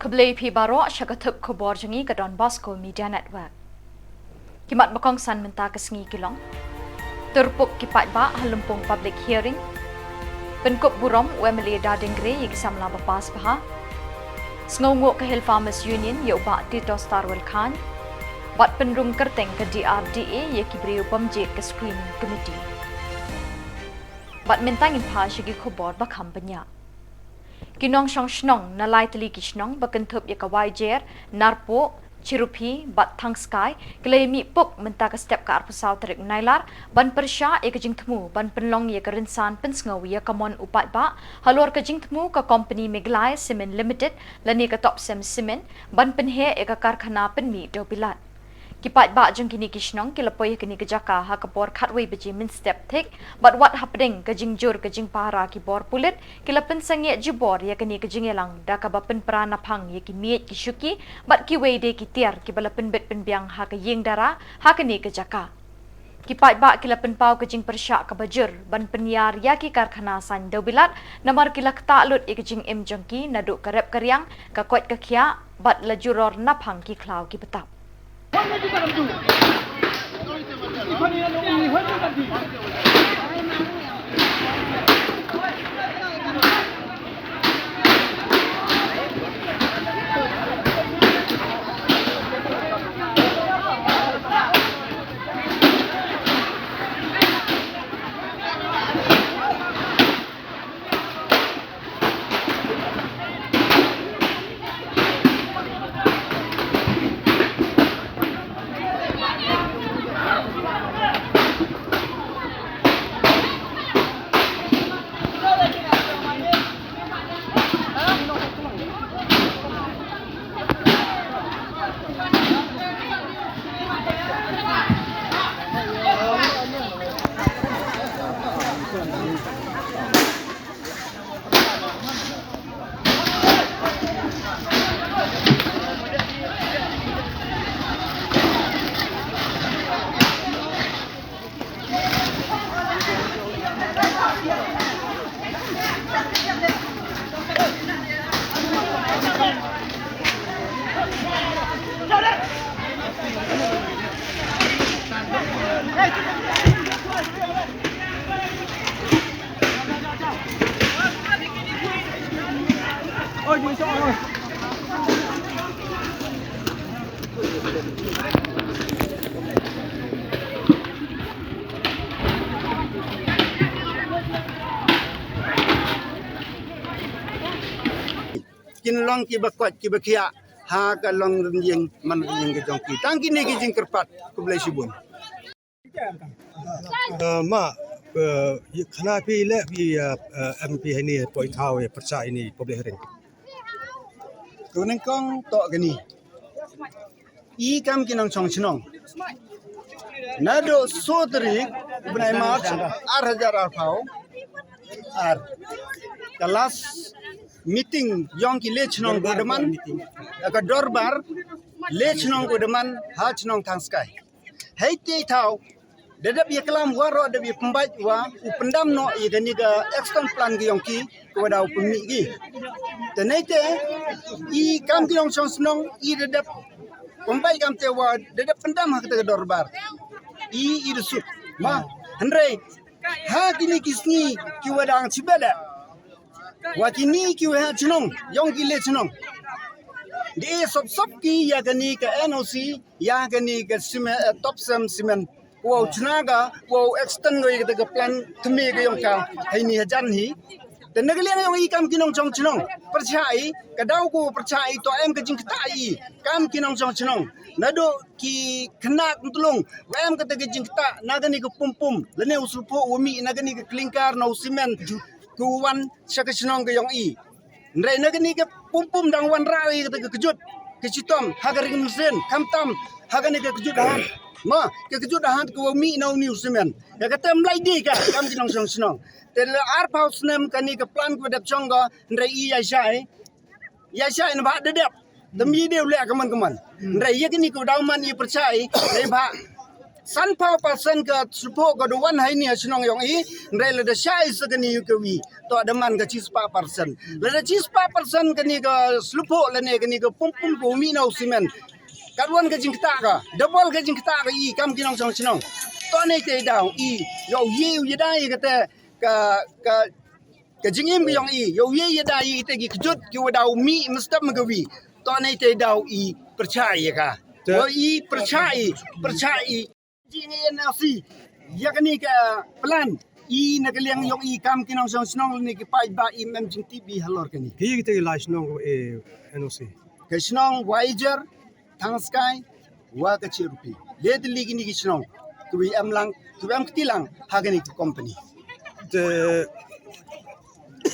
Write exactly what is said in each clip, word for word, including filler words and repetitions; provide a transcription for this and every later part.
Khublei phi baroh sha ka thup khubor jong ngi ka Don Bosco Media Network. Ki mat ba kongsan mynta ka sngi ki long: Turpuk ki paidbah ha Lympung Public Hearing. Pynkup burom u M L A Dadeng Gre ïa ki samla ba pass bha. Sngewnguh ka Hill Farmers Union ïa u Bah Tito Starwell Khan. Bad pynrung kyrteng ka D R D A ïa ki briew bym jied ka screening committee. Bad mynta ngin phai sha ki khubor ba kham bniah. Ki nongshong shnong na lai tylli ki shnong ba kynthup ïa ka Waijer, Narpuh, Chiruphi bad Thangskai ki la ïa mih puk mynta ka step ka arphew saw tarik Nailar ban pyrshah ïa ka jingthmu ban pynlong ïa ka rynsan pynsngew ïa ka mon u paidbah halor ka jingthmu ka kompani Meghalaya Cement Limited lane ka Topcem Cement ban pynheh ïa ka karkhana pynmih dewbilat. Ki paidbah jong kine ki shnong ki la poi ha kane ka jaka ha ka por khatwei baje mynstep thik, bad wat hapdeng ka jingjur ka jingpahara ki bor pulit, ki la pynsangeh jubor ïa kane ka jingïalang da kaba pynpra naphang ïa ki miej ki shuki bad kiwei de ki tiar kiba la pynbit pynbiang ha ka ïing dara ha kane ka jaka. Ki paidbah ki la pynpaw ka jingpyrshah kaba jur ban pynïar ïa ki karkhana saiñ dewbilat, namar ki la ktah lut ïa ka jingim jong ki naduh ka rep ka riang, ka koit ka khiah, bad la juror naphang ki khlaw ki btap. Kin long kiba koit kiba khiah ha ka long rynïeng man rynïeng ka jong ki. Tang kine ki jingkyrpad, khublei shibun. Ah, ma, ah, khana phi leh phi, ah, ah, M P hani poi thaw ïa pyrshah ïa ini public hearing. Ka nyngkong to kane. I kam ki nongshong shnong. Naduh soo tarik bnai March ar hajar arphew ar, ka last meeting jong ki leh shnong ka daman, ka dorbar leh shnong ka daman ha shnong Thangskai. Hei te thaw, da dep ïa klam waroh, da dep ïa pynbeit wa u pyndam noh ïa kane ka extend plan ka jong ki, ka wa da u pynmih ki. Te nei te i kam ki nongshong shnong i da dep pynbeit kam te wa da dep pyndam ha kata ka dorbar. I, i da suk. Ma, hynrei ha kine ki sngi ki wa dang shibet wa kine ki wa ha shnong, jong ki leh shnong, da sop sop ki ïa kane ka N O C, ïa kane ka sime-, eh, Topcem Cement. Wow, chna ka, wow, extend ko ïa kata ka plan thymme ka jong ka heini hajan hi. Te na ka liang jong i kam ki nongshong shnong, pyrshah i, ka daw ko pyrshah i, to em ka jingktah i kam ki nongshong shnong. Naduh ki khynnah kyntlung wa em kata ka jingktah na kane ka pum pum, lane u sulphuh wa mih na kane ka clinker na u cement, ka wan sha ka shnong ka jong i. Hynrei na kane ka pum pum dang wanrah ïa kata ka kjut ka shitom ha ka ring mynsiem, khamtam ha kane ka kjut ha hath. Ma, ka kjut ha hath ka wa mih na une u cement. Ka kata em lai de ka kam ki nongshong shnong. Te la arphew snem kane ka plan ka wa dep shong ka, hynrei i ïa shai. Ïa shai na ba da dep. Te mi de u leh ka man ka man. Hynrei ïa kane ka wa daw man i pyrshah i, hynrei ba Sanphew percent ka sngewthuh ka da wan ha ini ha shnong yong i, hynrei lada shah i sa kani ka wi, to da man ka chispah percent. Lada chispah percent kani ka sngewthuh lane kani ka pum pum ka u mih na u simen. Ka da wan ka jingktah ka, double ka jingktah ka i kam ki nongshong shnong. To ne te daw i, yow ye u yada i kata ka, ka, ka jingim ka yong i, yow ye yada i te ki kjut ki wa daw mih mestep ma ka wi. To ne te daw i pyrchah i ka. Wa i pyrchah i, pyrchah i. Jing N O C ya kani ka plan i na ka liang yong i kam ki nongshong shnong ne ki paidbah i mem jingtip i halor kani. Ki kite ki lai shnong ko e N O C. Ka shnong Waijer, Thangskai, wa ka Chirupi. Le te li kini ki shnong ki wi em lang, ki wi em kti lang ha kani ki company. Te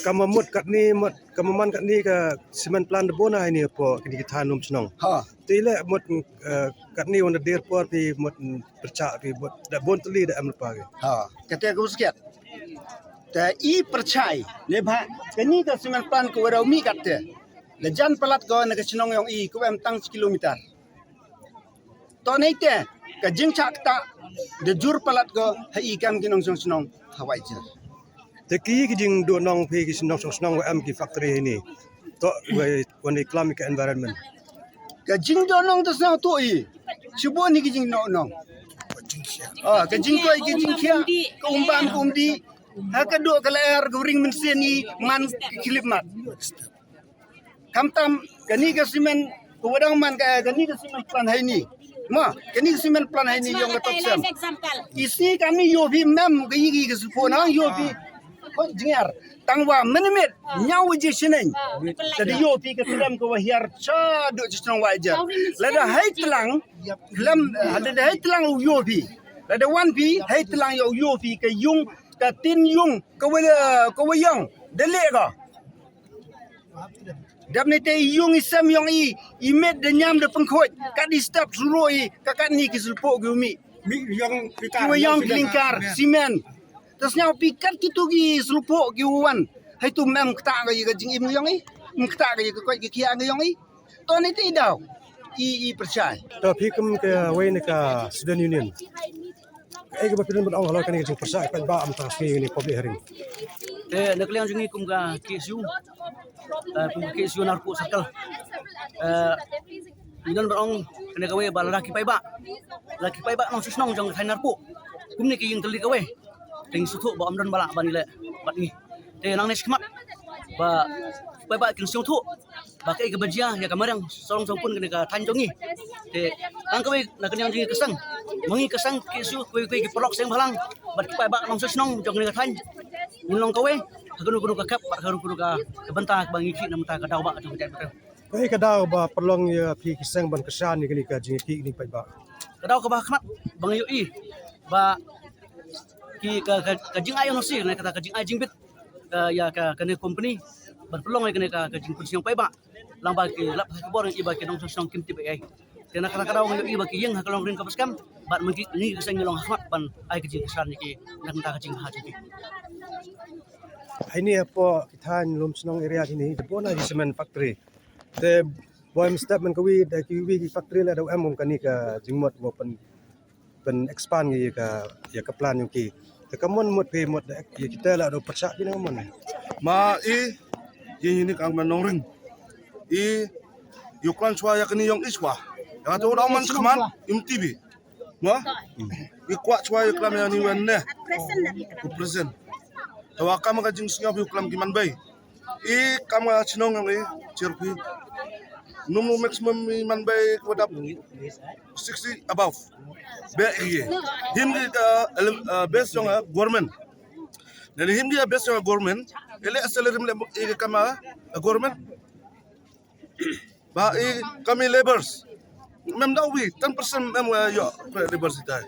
kama mut katni mut kama man katni ka cement plant da bona ini po kini ki than lum shnong. Ha. Te le mut, eh, katni wan da der por pi mut pyrchah pi mut da bon tli da em lepa ke. Ha, kate ka uskiat. Te i pyrchah i ne ba kani ka cement plant ka wa daw mih kate. Le jan palat ko na ka shnong yong i ka wa em tang kilometer. To ne te ka jingchah ktah da jur palat ko ha i kam ki nongshong shnong ha Waijer. Te ki ki jingduh nong phi ki nongshong shnong wa em ki factory ini. To wa wan i klam i ka environment. Ka jingduh nong te sngewthuh i. Chibo ni ki jingduh nong. Ah, ka jingkoi ki jingkhia, ka umbam ka umdi. Ha ka duh ka lyer ka ring mynsiem i man ki khlip mat. Khamtam kani ka cement ka wa dang man ka, kani ka cement plant ha ini. Ma kani ka cement plant ha ini yong ka Top Cem. Isni kani yow phi mem ka i ki ka sngewthuh nang yow phi. Ko jngar tang wa minimit nyaw waje shneng. Te da yow phi ka tlem ka wa hiar cha duh cha shnong Waijer. Lada hai tlang, lem, lada hai tlang u yow phi. Lada wan phi hai tlang yow yow phi ka yung, ka tin yung ka wa, ka wa yong da leh ka. Dap ne te i yung i sem yong i, i met da nyam da pengkhuid, kat i step suro i, ka kat ni ki sngewthuh ki u mih. Ki wa yong ki lingkar, simen. Te sngew phi kat kitu ki sngewthuh ki u wan. Hai tu mem ktah ka i ka jingim yong i, mem ktah ka i ka koit ki khia ka yong i. To ne te i daw i, i pyrchah. To phi kum ka wei ne ka student union. Ka ei kaba phi don ban ong halor kane ka jingpyrshah ka paidbah mynta ka sngi kane ka public hearing? Te na ka liang jong ngi kum ka K S U, eh, kum ka K S U Narpuh Circle, eh, ngi don ban ong kane kawei ba lada ki paidbah, lada ki paidbah nongshong shnong jong ka thaiñ Narpuh kumne ki ïeng tylli kawei, te ngi sngewthuh ba ym don ba lah ban ïaleh bad ngi. Te nangne shakhmat ba ki paidbah kin sngewthuh ba kaei kaba jia ïa ka mariang sarong sarong pun kane ka thaiñ jong ngi. Te tang kawei na ka liang jong ngi ka seng, ma ngi ka seng K S U, kawei kawei ki paralok seng bhalang bad ki paidbah nongshong shnong jong kane ka thaiñ, ngin long kawei ha kano kano ka khep bad ha kano kano ka bynta ba ngi khih na ka bynta ka daw ba jong ka jaitbynriew. Kaei ka daw ba pynlong ïa phi ki seng ban kyrshan ïa kane ka jingïakhih kine ki paidbah? Ka daw kaba khmat ba ngi ïohi ba ki ka, ka, ka jingai N O C ne kata ka jingai jingbit, eh, ïa ka, kane company ban pynlong ïa kane ka, ka jingpynsngew paidbah. Lang ba ki lap ha ki bor ngi ba ki nongshong shnong kim tip ei ei. Te na kata ka daw ngi ïohi ba ki ïeng ha ka longkring kaba skhem bad mynta ngi ka seng ngi long ha khmat ban ai ka jingkyrshan ïa ki na ka bynta ka jingbha jong ki. Haini hapoh ki thaiñ Lumshnong area kine da bun na ki cement factory. Te boi mynstep man kawi da kiwi ki factory la da em kum kane ka jingmut ba pyn pyn expand ïa ka, ïa ka plan jong ki. Te ka mon mut phi mut da ïa kita la da pyrshah phi na ka mon. Ma i, i ni kang ma nongring. I, ïa klan chwa ïa kani yong i chwa. Ïa to da man khmat im T V. Mo? I kwah chwa ïa klan ïa ni wen ne. Ku present. Te wa kam ka jingsngew ïa klan ki man bai. I kam ka chnong ngi chir phi. Num maximum i man bai ko dap sixty above. Be i. Him ki ka, uh, base jong, uh, government. Nani him ki base jong government. Ele salary le i kam, uh, government. Ba i kam i labours. Mem da wi ten percent mem wa yo labours i tai.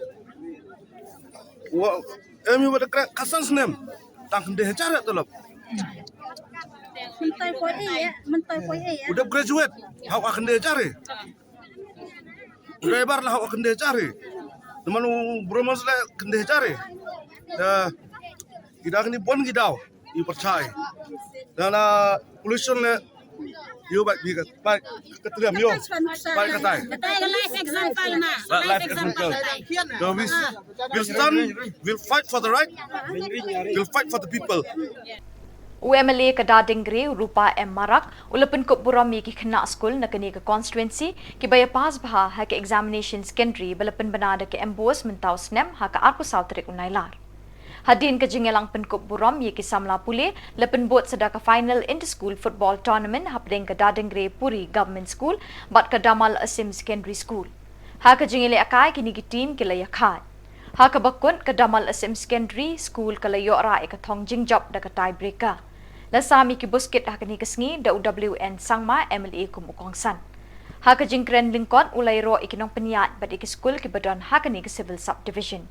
Wa em i wa da kra ka san snem. Tang khynde hajar ya tolop. Mynta poi ei, mynta poi ei. Udah graduate, hau ka khynde hajar. Driver la hau ka khynde hajar. Teman u bromos la khynde hajar. Ya. Kita kini bon kita. I percaya. Dan, ah, pollution le Ïoh, bai, bi ka, bai, ka triam, ïoh. Bai, ka tai. Ka tai ka life example ma. Ba, life example. So we, we'll stand, we'll fight for the right. We'll fight for the people. U M L A ka Dadengri, Rupa M Marak, u la pynkup burom ïa ki khynnah skul na kane ka constituency kiba ïa pass bha ha ka examination secondary ba la pynbna da ka MBOSE mynta u snem ha ka arphew saw tarik u Nailar. Hadien ka jingïalang pynkup burom ïa ki samla pule, la pynbud sa da ka final inter-school football tournament hapdeng ka Dadengri Puri Government School bad ka Damal Asim Secondary School. Ha ka jingïalehkai, kine ki team ki la ïakhaid. Ha kaba kut, ka Damal Asim Secondary School ka la ïoh rah ïa ka thong jingjop da ka tie breaker. La sam ïa ki buskit ha kane ka sngi da u W N Sangma, M L A, kum u kongsan. Ha ka jingkren lyngkot, u la ïaroh ïa ki nongpynïaid bad ïa ki skul kiba don ha kane ka civil subdivision.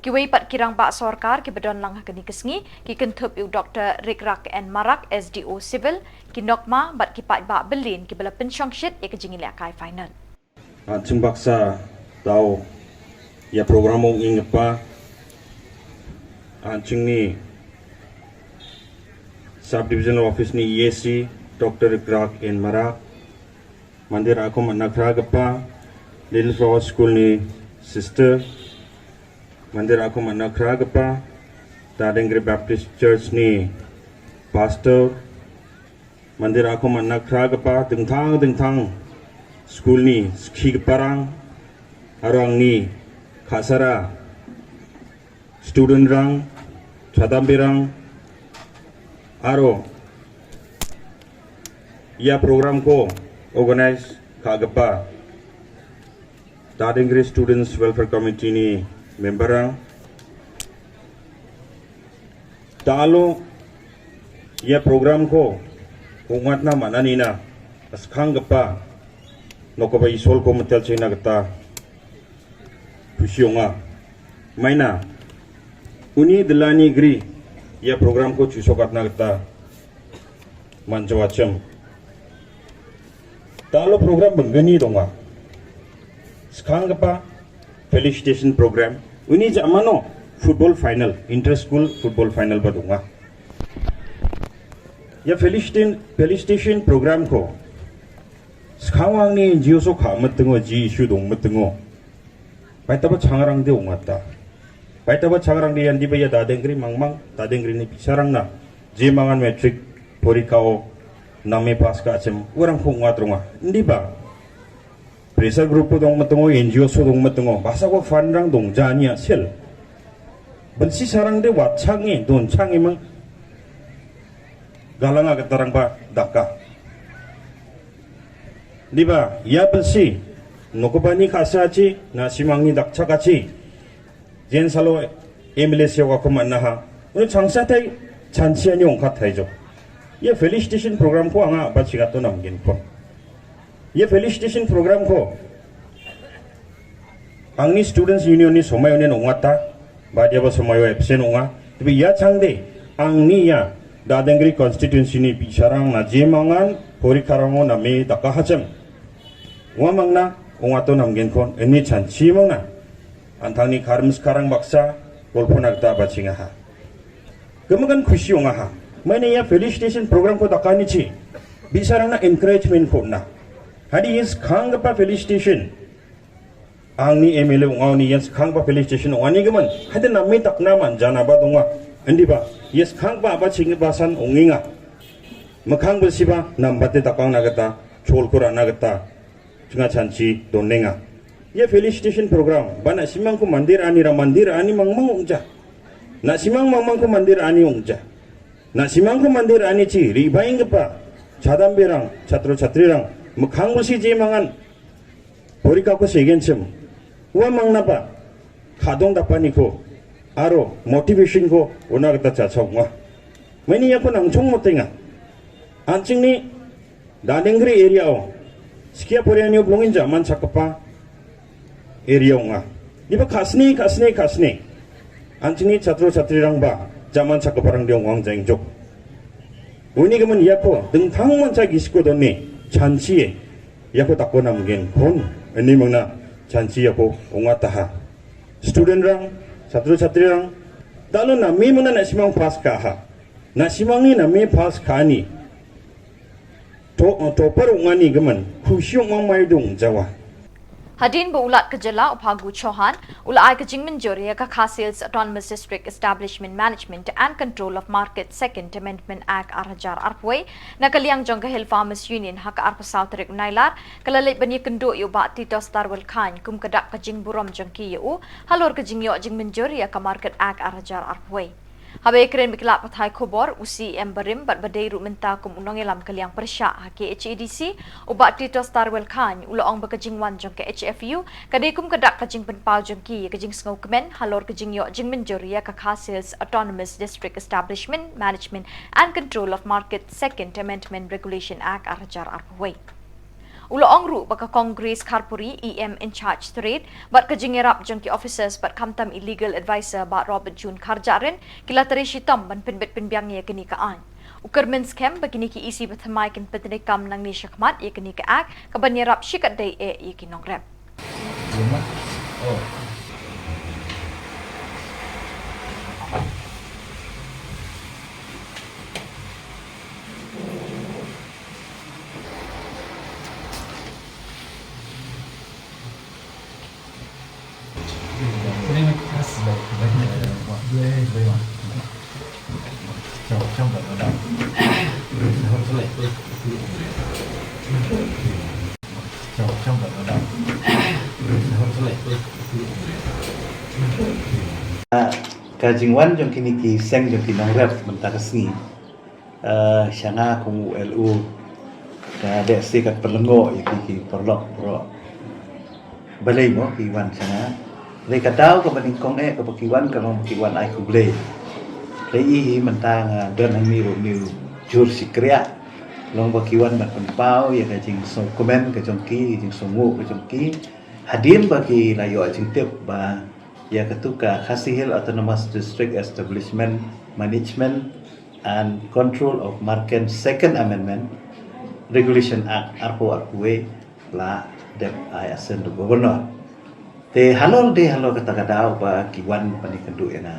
Kiwei pat ki rangbah sorkar kiba don lang ha kane ka sngi ki kynthup ïa u Doctor Rikrak N Marak, S D O Civil, ki nongma bad ki paidbah byllien kiba la pynshongshit ïa ka jingïalehkai final. Ah, chynbaksa tau ïa program ong ing pa. Ah, chingni Sub Divisional Office ni E A C, Doctor Rikrak N Marak. Mandir Akom Anakra Gapa, Little Flower School ni sister. Mandir Akom Anakra Gapa, Dadengri Baptist Church ni pastor. Mandir Akom Anakra Gapa, dingthang dingthang school ni skhi gapa rang, arang ni khasara student rang, chadam birang, aro ïa program ko organize ka gapa Dadengri Students Welfare Committee ni member rang. Talo ïa program ko ungat na mana nina askhang gapa noko ba isol ko metel china gata. Pusiong a. Maina. Uni delani gri. Ïa program ko chusokat na gata. Manjo achem. Talo program bengani donga. Skhang gapa felicitation program. Uni jamano football final, inter school football final ba donga. Ïa felicitation, felicitation program ko. Skhang wang ni N G O so kha metengo ji issue dong metengo. Bai taba changrang de ungata. Bai taba changrang de yan di ba ïa Dadengri mangmang, Dadengri ni bisarang na. Je mangan matric, porikha o, name pass ka chem, urang khung ngat runga. Ndi ba. Pressure group dong metengo, N G O so dong metengo. Basa ko fund rang dong jani asil. Bensi sarang de wat changi, don changi mang. Galanga ketarang ba daka. Ndi ba, ïa bensi. Noko bani khasa chi, na simang ni dakcha kachi. Jen salo M L A se wa ko manna ha. Unu changsa thai chansi ani ongkhat thai jo. Ïa felicitation program ko anga ba chigato nam gen ko. Ïa felicitation program ko. Angni students union ni somai onen ongata. Ba dia ba somai o absent onga. Tapi ïa changde. Angni ïa Dadengri constituency ni bisarang na jemangan pori karango na me daka hachem. Wa mangna, ong ato nam gen kon, ini chanchi mangna. Antang ni kharmis karang baksa, golpo nagta ba chinga ha. Kemakan khushi ong aha. Maine ïa felicitation program ko dakani chi. Bisarang na encouragement ko na. Hadi ïa skhang gapa felicitation. Angni M L A ong auni ïa skhang gapa felicitation ong ani geman. Hadi na me tak na man jana ba donga. Andi ba. Ïa skhang ba ba chinga basan ong inga. Mekhang besi ba, nam bate takang nagata, chol kura nagata. Chunga chanchi don nenga. Ïa felicitation program. Ba na simang ko mandir ani ra mandir ani mangmang ongja. Na simang mangmang ko mandir ani ongja. Na simang ko mandir ani chi. Ribaing gepa. Chadam berang. Chatro chatri rang. Mekhang besi je mangan. Porikha ko segen chem. Wa mangna pa. Khadong dapa ni ko. Aro. Motivation ko. Ona kata cha chong wa. Maini ya ko nang chung motenga. Anching ni. Dadengri area o. Skia porian yo blongin jaman chakapa. Area o nga. Ni ba khasni, khasni, khasni. Anchini chatro chatri rang ba. Jaman chakapa rang dia ong jang jok. Uni gaman yako. Dengthang man cha gisko doni. Chanchi e. Yako tako nam gen. Kon. Ini mangna. Chanchi yako. Ong ataha. Student rang. Chatro chatri rang. Talo na mi mangna na simang pass ka ha. Na simang ni na mi pass ka ni. To, to paru ngani gaman, khusyuk mamai dung jawa. Hadien ba u Lat ka jylla u Phagu Chauhan u la ai ka jingmynjur ïa ka Khasi Hills Autonomous District Establishment Management and Control of Market Second Amendment Act ar hajar arphew wei, na ka liang jong ka Hill Farmers Union ha ka arphew saw tarik u Nailar, ka la leit ban ïakynduh ïa u Bah Titos Tarwel Chyne kum ka dak ka jingburom jong ki ïa u halor ka jingïoh jingmynjur ïa ka Market Act ar hajar arphew wei. Haba ïakren bad ki lad pathai khubor, u C E M barim bad ba dei ruh mynta kum u nongïalam ka liang pyrshah ha K H A D C, u Bah Titos Tarwel Chyne u la ong ba ka jingwan jong ka H F U ka dei kum ka dak ka jingpynpaw jong ki ïa ka jingsngewkmen halor ka jingïoh jingmynjur ïa ka Khasi Hills Autonomous District Establishment Management and Control of Market Second Amendment Regulation Act ar hajar arphew wei. U la ong ruh ba ka Kong Grace Kharpuri, E M in charge Trade, bad ka jingïarap jong ki officers bad khamtam i legal adviser Bah Robert June Kharjahrin, ki la trei shitom ban pynbit pynbiang ïa kane ka aiñ. U kyrmen skhem ba kine ki E C bathymmai kin pyntreikam nangne shakhmat ïa kane ka Act kaban ïarap shikatdei eh ïa ki nongrep. Ka jingwan jong kine ki seng jong ki nongrep mynta ka sngi, eh, sha nga kum u L O, ka dei shi ka pynlyngngoh ïa ki, ki paralok baroh. Balei mo ki wan sha nga? Dei ka daw kaba nyngkong eh kaba ki wan ka long ba ki wan ai khublei. Dei i hi mynta nga don hangne ruh, une u jhur shikriah. Long ba ki wan ban pynpaw ïa ka jingsngewkmen ka jong ki, jingsngewnguh ka jong ki. Hadien ba ki la ïoh jingtip ba ïa katu ka Khasi Hills Autonomous District Establishment Management and Control of Market Second Amendment Regulation Act arphew arphew wei la dep ai assent u Governor. Te halor, dei halor kata ka daw ba ki wan ban ïakynduh ïa nga.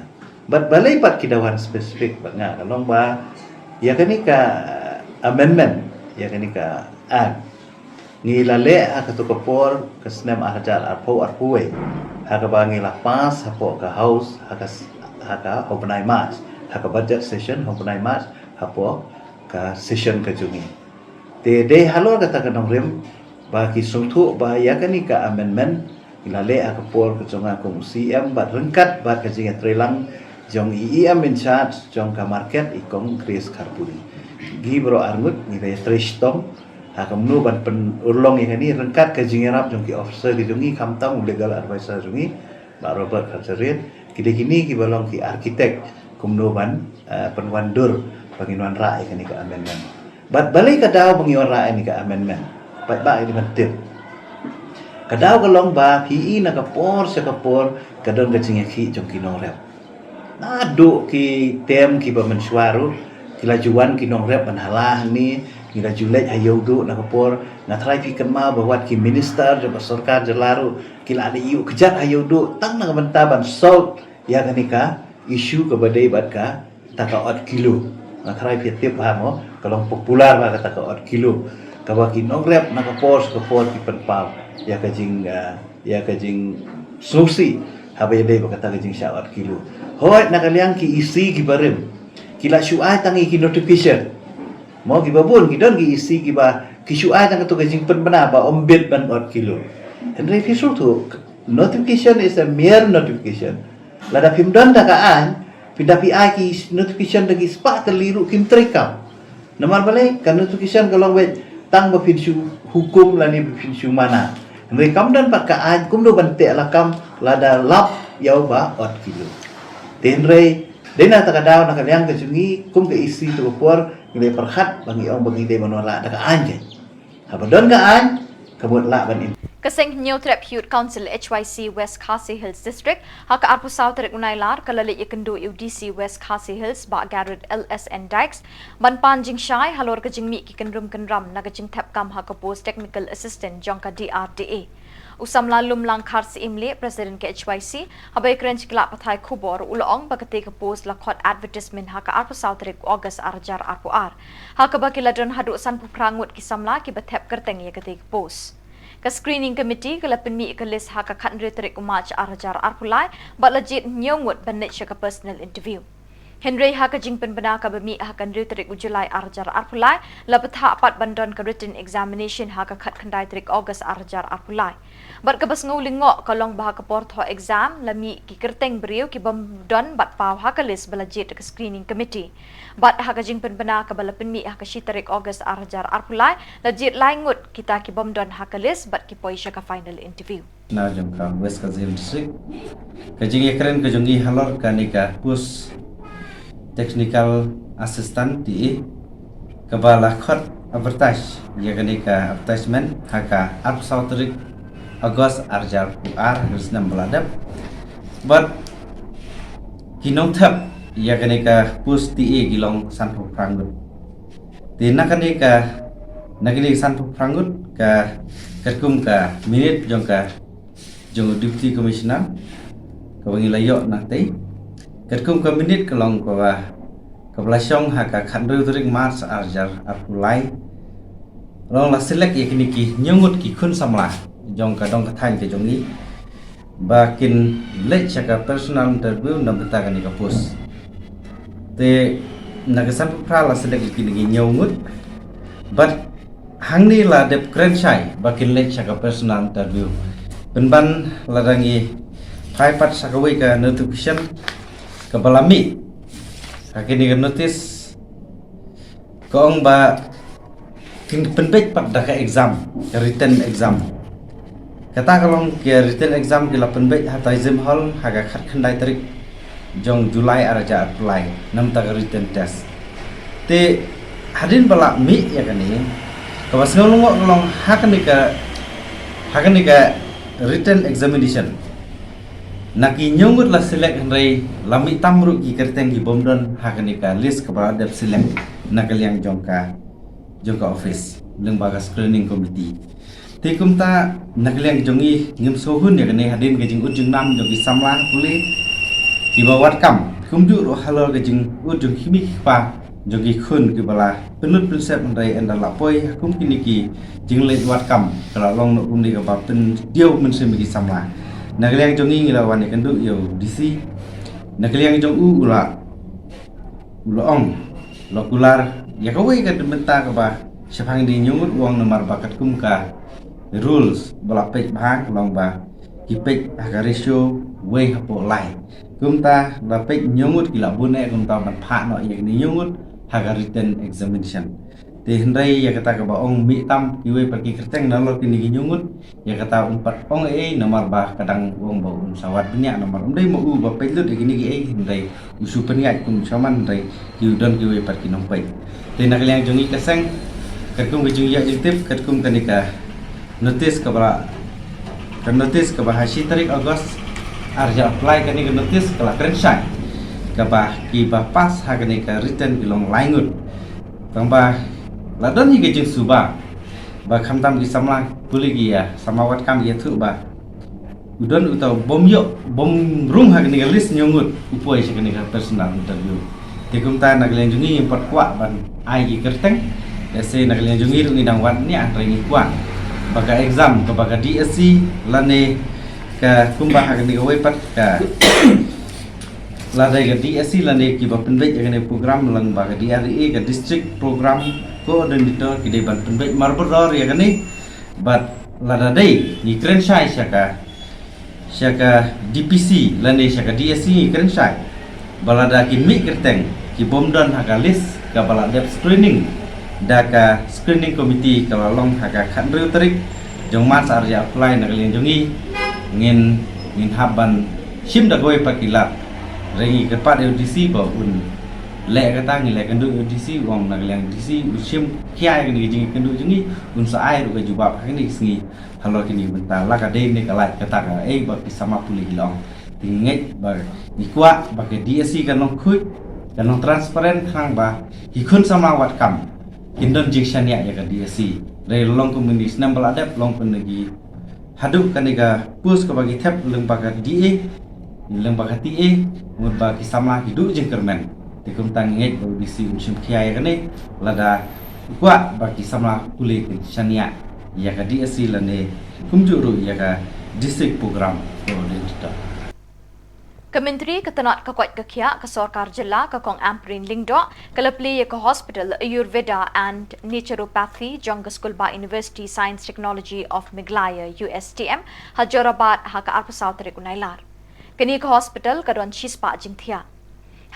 Bad balei pat ki da wan specific bad nga, ka long ba ïa kane ka amendment, ïa kane ka act, ngi la leh ha katu ka por ka snem ar hajar arphew arphew wei, ha kaba ngi la pass hapoh ka House ha ka s-, ha ka ha u bnai March, ha ka budget session ha u bnai March, hapoh ka session ka jong ngi. Te dei halor kata ka nongrim ba ki sngewthuh ba ïa kane ka amendment ngi la leh ha ka por ka jong nga kum u C M bad ryngkat bad ka jingïatreilang jong i E M in charge jong ka market, i Kong Grace Kharpuri. Ngi baroh arngut ngi la ïatrei shitom ha kumno ban pynurlong ïa kane ryngkat ka jingïarap jong ki officer ki jong ngi, khamtam u legal adviser jong ngi, Bah Robert Kharjahrin. Ki dei kine kiba long ki architect kumno ban, eh, pynwandur ba ngin wanrah ïa kane ka amendment. Bad balei ka daw ba ngi wanrah ïa kane ka amendment? Paidbah ïa kane ban tip. Ka daw ka long ba phi i na ka por sha ka por ka don ka jingïakhih jong ki nongrep. Naduh ki term kiba mynshuwa ruh, ki la ju wan ki nongrep ban hala hangne, ki la ju leit ha Ïewduh na ka por. Nga tharai phi kynmaw ba wat ki minister jong ka sorkar jylla ruh ki la leit ïuh kjat ha Ïewduh tang na ka bynta ban solve ïa kane ka issue kaba dei bad kata ka ot kilo. Nga tharai phi tip bha mo, ka long popular bha kata ka ot kilo, kaba ki nongrep na ka por sha ka por ki pynpaw ïa ka jing, ah, ïa ka jingsngewsih haba ïadei bad kata ka jingshah ot kilo. Hooid, na ka liang ki E C kiba rim ki la shu ai tang ïa ki notification. Mo, kiba bun ki don ki E C kiba ki shu ai tang katu ka jingpynbna ba ym bit ban ot kilo. Hynrei phi sngewthuh, notification is a mere notification. Lada phim don da ka aiñ, phi da phi ai ki notification da ki spah tylli ruh kim treikam. Namar balei? Ka notification ka long beit tang ba phin shu hukum lane ba phin shu mana. Hynrei kam don pat ka aiñ kumno ban teh lakam lada lap ïa uba ot kilo. Te hynrei dei na kata ka daw, na ka liang ka jong ngi kum ka E C tu ka por, ngi dei pyrkhat ba ngi ong ba ngi dei ban wanrah da ka aiñ kein. Haba don ka aiñ, ka mut lah ban im. Ka seng Hynñiewtrep Youth Council H Y C West Khasi Hills District ha ka arphew saw tarik u Nailar ka la leit ïakynduh ïa u D C West Khasi Hills Bah Garod L S N Dykes ban pan jingshai halor ka jingmih ki kynrum kynram na ka jingthep kam ha ka post Technical Assistant jong ka D R D A. U samla Lumlang Kharsyiem President ka H Y C haba ïakren sha ki lad pathai khubor u la ong ba katei ka post la khot advertisement ha ka arphew saw tarik August ar hajar arphew ar, ha kaba ki la don haduh sanphew phra ngut ki samla kiba thep kyrteng ïa katei ka post. Ka screening committee ka la pynmih ka list ha ka khathynriew tarik u March ar hajar arphew lai bad la jied hynñiew ngut ban leit sha ka personal interview. Hynrei ha ka jingpynbna kaba mih ha ka hynriew tarik u July ar hajar arphew lai la bthah pat ban don ka written examination ha ka khatkhyndai tarik August ar hajar arphew lai. Bad kaba sngew lyngngoh ka long ba ha ka por thoh exam la mih ki kyrteng briew kibym don bad paw ha ka list ba la jied da ka screening committee. Bad ha ka jingpynbna kaba la pynmih ha ka shi tarik August ar hajar arphew lai la jied lai ngut kita kibym don ha ka list bad ki poi sha ka final interview. Na jong ka West Khasi Hills District, ka jingïakren ka jong ngi halor kane ka post Technical Assistant T A kaba la khot advertise ïa kane ka advertisement ha ka arphew saw tarik August ar hajar arphew ar, ha ka snem ba la dep. Bad ki nongthep ïa kane ka post T A ki long sanphew phra ngut. Te na kane ka, na kane ka sanphew phra ngut ka, katkum ka minute jong ka, jong u Deputy Commissioner kaba ngi la ïoh na tei, katkum ka minute ka long kaba, kaba la shong ha ka khathynriew tarik March ar hajar arphew lai. Long la select ïa kine ki hynñiew ngut ki khun samla jong ka dong ka thaiñ ka jong ngi ba kin leit sha ka personal interview na bynta kane ka post. Te na ka sanphew phra la select ïa kine ki hynñiew ngut bad hangne la dep kren shai ba kin leit sha ka personal interview. Pynban lada ngi phai pat sha kawei ka notification kaba la mih ha kane ka notice, ka ong ba kin pynbeit pat da ka exam, ka written exam. Kata ka long ka written exam ki la pynbeit ha Taizim Hall ha ka khatkhyndai tarik jong July ar hajar arphew lai, namar ka written test. Te hadien ba la mih ïa kane, kaba sngew lyngngoh ka long ha kane ka, ha kane ka written examination, na ki hynñiew ngut la select hynrei la mih tam ruh ki kyrteng kibym don ha kane ka list kaba la dep select na ka liang jong ka, jong ka office lyngba ka screening committee. Te kumta na ka liang jong ngi ngim sngewhun ïa kane hadien ka jingud jingnam jong ki samla pule kiba wad kam, kumjuh ruh halor ka jingud jong ki kmie ki kpa jong ki khun kiba la pynlut pynsep hynrei ynda la poi ha kum kine ki jingleit wad kam ka la long noh kumne kaba pyndiaw mynsiem ïa ki samla. Na ka liang jong ngi ngi la wan ïakynduh ïa u D C, na ka liang jong u u la, u la ong, la kular ïa kawei ka bynta kaba shaphang kine ki hynñiew ngut, u ong namar ba katkum ka rules ba la peit bha ka long ba ki peit ha ka ratio wei hapoh lai. Kumta la peit hynñiew ngut ki la bun eh, kumta ban phah noh ïa kine hynñiew ngut ha ka written examination. Te hynrei ïa kata kaba ong mih tam kiwei pat ki kyrteng nalor kine ki hynñiew ngut, ïa kata um pat ong ei namar ba ka dang ong ba un sa wad bniah namar um dei ma u ba peit lut ïa kine kiei, hynrei u shu pynïaid kum shaman hynrei ki don kiwei pat ki nongpeit. Te na ka liang jong ngi ka seng, katkum ka jingïoh jingtip, katkum kane ka notice kaba la, ka notice kaba ha shi tarik August ar hajar arphew lai, kane ka notice ka la kren shai kaba kiba pass ha kane ka written ki long lai ngut. Tangba la don hi ka jingsuba ba khamtam ki samla pule ki ïa samla wad kam ïathuh ba u don uta u bym ïoh, bym rung ha kane ka list hynñiew ngut u poi sha kane ka personal interview. Te kumta na ka liang jong ngi ngim pat kwah ban ai ki kyrteng. Te se na ka liang jong ngi ruh ngi dang wad nia, hynrei ngi kwah ba ka exam kaba ka D S C lane ka kumba ha kane kawei pat ka lada ka D S C lane kiba pynbeit ïa kane program lyngba ka D R D A, ka District Program Coordinator, ki dei ban pynbeit marbudor ïa kane. Bad lada dei ngi kren shai sha ka, sha ka D P C lane sha ka D S C ngi kren shai ba lada ki mih kyrteng kibym don ha ka list kaba la dep screening da ka screening committee kaba long ha ka khathynriew tarik jong March ar hajar arphew lai, na ka liang jong ngi ngin, ngin hap ban shim da kawei pat ki lad. Hynrei ngi kyrpad ïa u D C ba un leh kata, ngi leh kynduh ïa u D C, u ong na ka liang D C u shim khia ïa kane ka jingkynduh jong ngi, un sa ai ruh ka jubab ha kane ka sngi halor kane ka bynta. La ka dei ne ka lait kata kaei ba ki samla pule ki la ong. Te ngi ngeit ba ngi kwah ba ka DSC kan long khuid, kan long transparent, khnang ba ki khun samla wat kam kin don jingshaniah ïa ka DSC. Hynrei long kum kine ki snem ba la dep, long kum kine ki haduh kane ka post kaba ki thep lyngba ka DA, lyngba ka TA, mut ba ki samla ki duh jingkyrmen. Te kumta ngi ngeit ba u DC un shim khia ïa kane, lada u kwah ba ki samla pule kin shaniah ïa ka DSC lane kumjuh ruh ïa ka District Program Coordinator. Ka Myntri ka tnat ka koit ka khiah ka Sorkar Jylla, ka Kong Ampareen Lyngdoh, ka la plie ïa ka Hospital Ayurveda and Naturopathy jong ka Skulbah University Science Technology of Meghalaya, USTM, ha Jorabat ha ka arphew saw tarik u Nailar. Kane ka hospital ka don shispah jingthiah.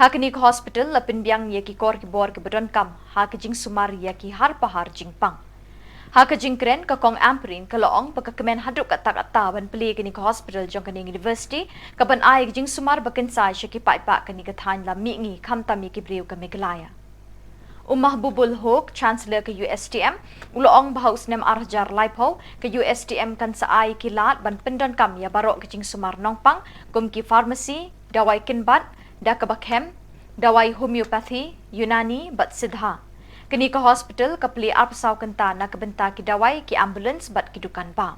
Ha kane ka hospital la pynbiang ïa ki kor ki bor kiba donkam ha ka jingsumar ïa ki har pahar jingpang. Ha ka jingkren, ka Kong Ampareen ka la ong ba ka kmen haduh katta katta ban plie kane ka hospital jong kane ka university, kaban ai ka jingsumar ba kynsai sha ki paidbah kane ka thaiñ lam mihngi, khamtam ïa ki briew ka Meghalaya. U Mahbubul Hoque, Chancellor ka USTM, u la ong ba ha u snem ar hajar laiphew, ka USTM kan sa ai ki lad ban pyndonkam ïa baroh ki jingsumar nongpang, kum ki pharmacy, dawai kynbat, da kaba khem, dawai homeopathy, Unani, bad Siddha. Kane ka hospital ka plie arphew saw kynta na ka bynta ki dawai, ki ambulance, bad ki dukan bam.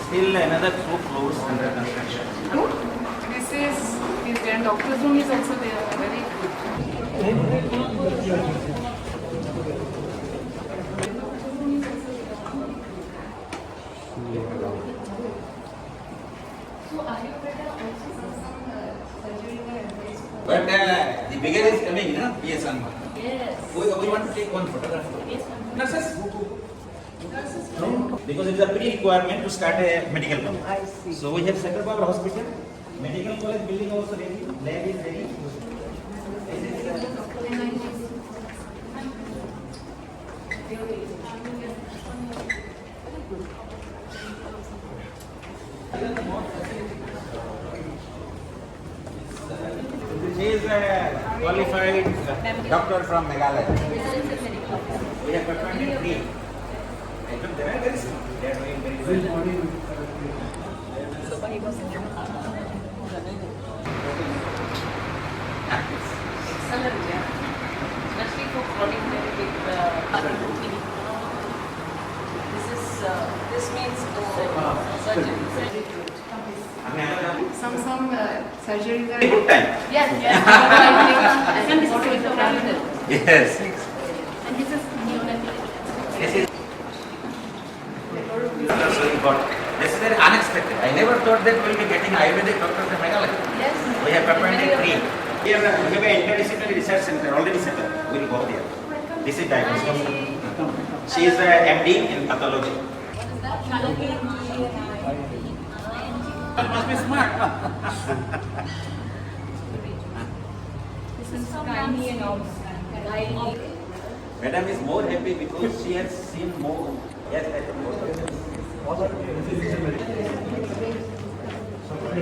Still another two floors under construction. This is, his grand doctor's room is also there. Very good. But uh, the bigger is coming, na? P S Sangma. Yes. We, we want to take one photograph. Yes, ma'am. Nurses? Because it is a pre-requirement to start a medical college. I see. So we have set up our hospital. Medical college building also ready. Lab is ready. This is, uh, She is a qualified doctor from Meghalaya. We have appointed three. I think they are very skilled. They are doing very well. Excellent, yeah. Especially for chronic medical, uh, this is, uh, this means, uh, surgery. Some, some, uh, surgeries are good time. Yes, yes. Yes. And this is neonatal. This is So we got, this is very unexpected. I never thought that we'll be getting Ayurvedic doctors in Meghalaya. Yes. We have appointed three. Here, uh, we have an interdisciplinary research center already set up. We'll go there. This is diagnosis. She is a M D in pathology. Must be smart. This is gynae and all. Madam is more happy because she has seen more. Yes, I think.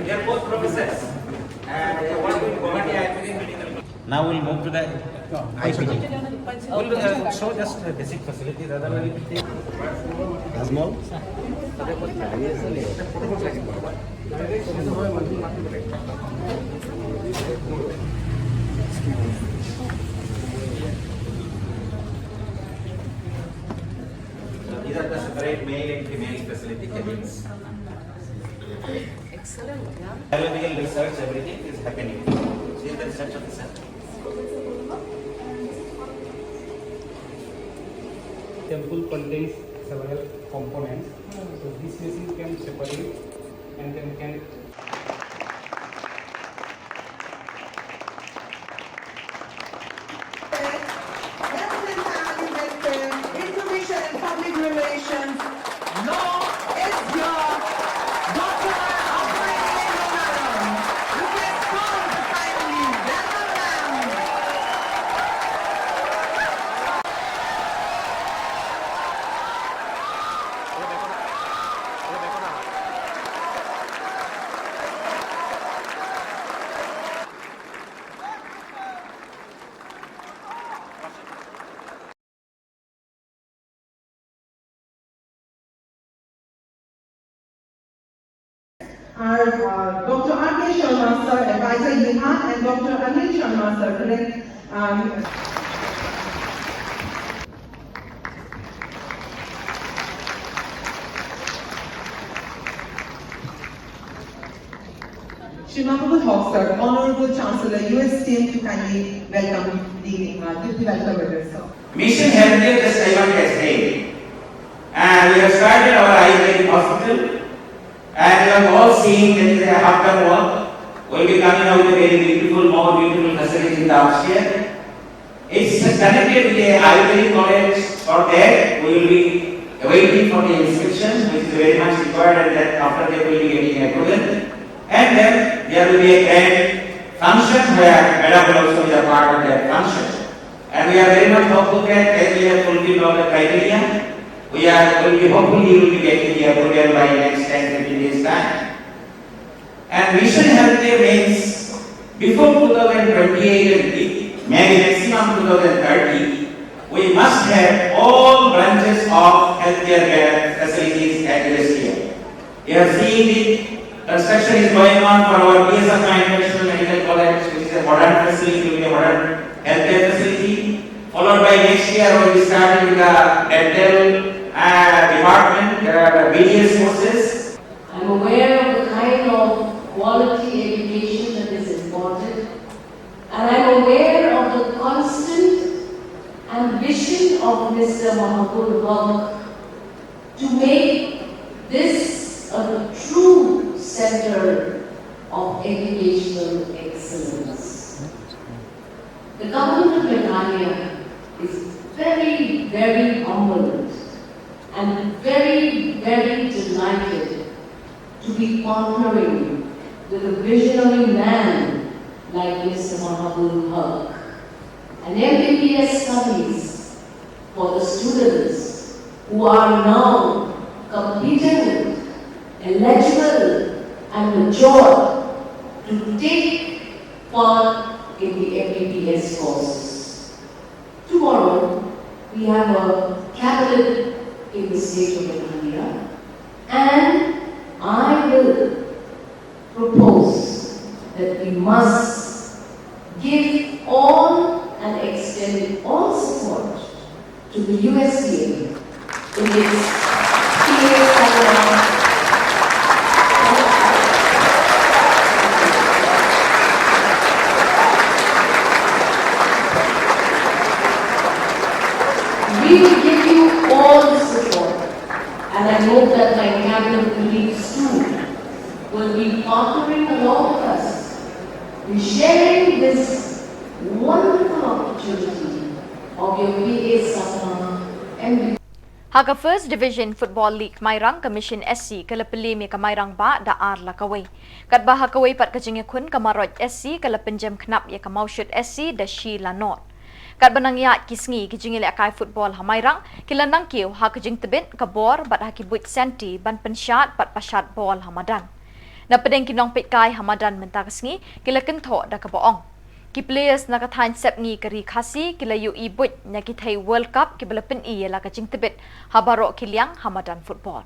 They are both professors. And they work in Guwahati Ayurvedic Medical. Now we'll move to the I P D. We'll, uh, show just the basic facilities, otherwise it will take. Small? So these are the separate male and female facility cabins. Excellent, yeah. Biological research, everything is happening. See the research officer. Sample contains several components. So this machine can separate and then can Health and Family Welfare, Information and Public Relations, Law is your daughter of my name, madam. You can call the family. Welcome, ma'am. Uh, Doctor R K Sharma sir, Advisor Youth, and Doctor Anil Sharma sir, Connect, um, Shri Mahbubul Hoque sir, Honorable Chancellor, U S T M, to kindly welcome the, uh, the welcome address, sir. Mission Healthcare just I want to explain. And we have started our Ayurvedic hospital. And you have all seen that is a half-done work. We'll be coming out with a very beautiful, more beautiful facility in the upstairs. It's connected with a Ayurvedic college. For that, we will be waiting for the inscription, which is very much required, and that after that we will be getting approval. And then there will be a grand function where Madam will also be a part of that function. And we are very much hopeful that as we have fulfilled all the criteria, we are, will be, hopefully you will be getting the approval by next ten, fifteen days time. And Mission Healthcare means before two thousand twenty-eight, maybe maximum two thousand thirty, we must have all branches of healthcare facilities at U S T M. You have seen the construction is going on for our P S F International Medical College, which is a modern facility, will be a modern healthcare facility. Followed by next year, we'll be starting with the dental, uh, department, uh, B D S courses. I'm aware of the kind of quality education that is imparted, and I'm aware of the constant ambition of Mister Mahbubul Hoque to make this a true center of educational excellence. The government of Meghalaya is very, very humbled and very, very delighted to be partnering with a visionary man like Mister Mahbubul Hoque. And M B B S studies for the students who are now competent, eligible, and mature to take part in the M B B S courses. Tomorrow, we have a cabinet in the state of Meghalaya, and I will propose that we must give all and extend all support to the U S T M in its P A Sangma. We will give you all the support, and I hope that my cabinet colleagues too will be partnering along with us in sharing this wonderful opportunity of your P A Sangma M B B S. Ha ka First Division Football League Mairang, ka Mission S C ka la pynliem ïa ka Mairang Bah da ar la kawei. Katba ha kawei pat ka jingïakhun, ka Marot S C ka la pynjem khnap ïa ka Mawshut S C da shi la nod. Katba nang ïaid ki sngi, ki jingïalehkai football ha Mairang ki la nang kiew ha ka jingtbit ka bor bad ha ki buit senti ban pynshad bad pashat bol ha madan. Na pdeng ki nongpeitkai ha madan mynta ka sngi ki la kynthoh da kaba ong, ki players na ka thaiñ sepngi ka ri Khasi ki la ïohi buit na ki thei World Cup kiba la pyni ïa la ka jingtbit ha baroh ki liang ha madan football.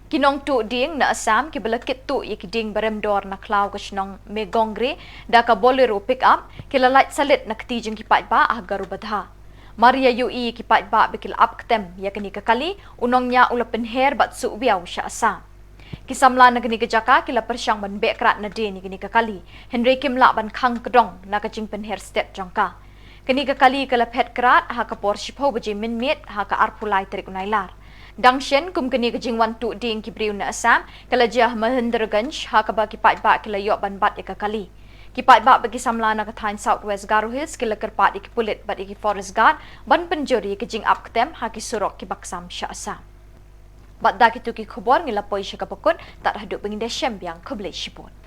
Ki nongtuh dieng na Assam kiba la kit tuh ïa ki dieng ba rem dor na khlaw ka shnong Megongre da ka Bolero pickup ki la lait salit na kti jong ki paidbah ha Garubadha. Mar ïa ïohi ïa ki paidbah ba ki la ap ktem ïa kane ka kali, u nongñiah u la pynher bad suh wiaw sha Assam. Ki samla na kane ka jaka ki la pyrshang ban beh krad nadien ïa kane ka kali, hynrei kim lah ban khang kdong na ka jingpynher stet jong ka. Kane ka kali ka la phet krad ha ka por shiphew baje mynmiet ha ka arphew lai tarik u Nailar. Dang shen kum kane ka jingwan tuh dieng ki briew na Assam ka la jia ha Mahendraganj ha kaba ki paidbah ki la ïoh ban bat ïa ka kali. Ki paidbah bad ki samla na ka thaiñ South West Garo Hills ki la kyrpad ïa ki pulit bad ïa ki forest guard ban pynjur ïa ka jingap ktem ha ki surok kiba ksam sha Assam. Bad da kito ki khubor ngi la poi sha kaba kut, tad haduh ba ngin da shem biang, khublei shibun.